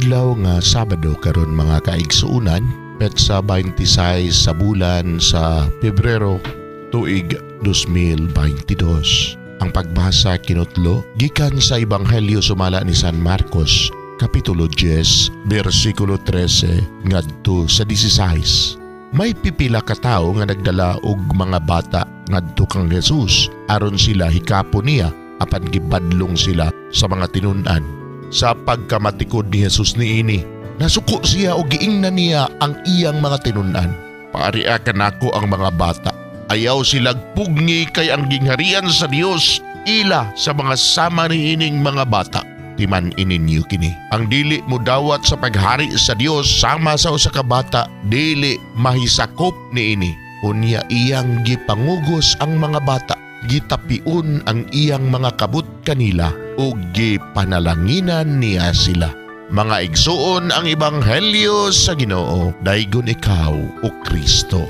Adlaw nga Sabado karon, mga kaigsuonan, petsa 26 sa bulan sa Pebrero, tuig 2022. Ang pagbasa kinutlo gikan sa Ebanghelyo sumala ni San Marcos, Kapitulo 10, bersikulo 13 ngadto sa 16. May pipila ka tawo nga nagdala og mga bata ngadto kang Jesus aron sila hikapon niya, apan gibadlong sila sa mga tinun-an. Sa pagkamatikod ni Jesus niini, nasuko siya og giingnan niya ang iyang mga tinun-an: "Paaria kanako ang mga bata. Ayaw silag pugngi kay ang gingharian sa Dios ila sa mga sama niining mga bata. Timan-i ninyo kini. Ang dili mo dawat sa paghari sa Dios sama sa usa ka bata, dili mahisakop niini." Unya iyang gipangugos ang mga bata, gitapion ang iyang mga kabot kanila ug gipanalanginan niya sila. Mga igsuon, ang ebanghelyo sa Ginoo. Daygon ikaw, o Kristo.